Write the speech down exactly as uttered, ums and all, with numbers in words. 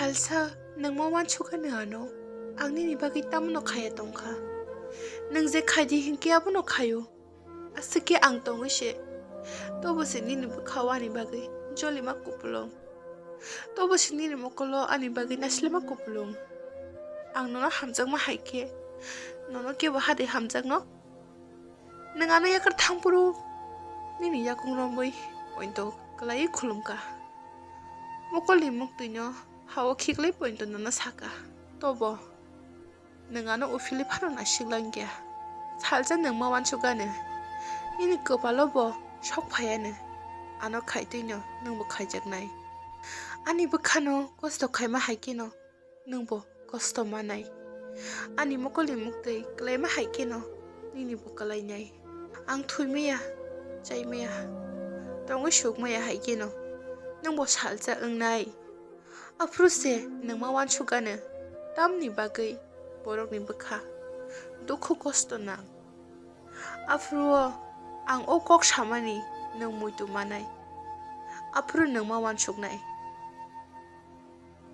Salsa, nwng ma uansukha nw ano, ang nini bagwi tamono khaiya tongkha. Nwng je khaidi hinkhe abono khaio. Aswk khe ang tongwi se. Tobo se nini bwkhao ani bagwi jolima kupulung. Tobo se nini mokolo ani bagwi nasilima kupulung. Ang nono hamjakma hai khe, nono kebo hade hamjakno? Nwng ano yakar thangphuru nini yakung romwi pointo kwlaiwi khulumkha. Mokolni muktwino hao khiklai pointo nono saka. Tobo nwng ano uphilwi phano naisik langya. Salsa nwng ma uansukgano. Nini kwpalo bo sok phaiano. Ano khaitwino nwngbo khaijaknai. Ani bwkhano kosto khaima hai kheno nwngbo kosto manai. Ani mokolni muktwi kwlaima hai kheno nini bo kwlainai. Ang thwimaya, chaimaya, tongwi sukmaya hai kheno nwngbo salsa wngnai. Aphuru se nwng ma uansukgano tamni bagwi borokni bwkha dukhu kosto nang. Aphuru o ang o kok samani nwng muitu manai. Aphuru nwng ma uansuknai.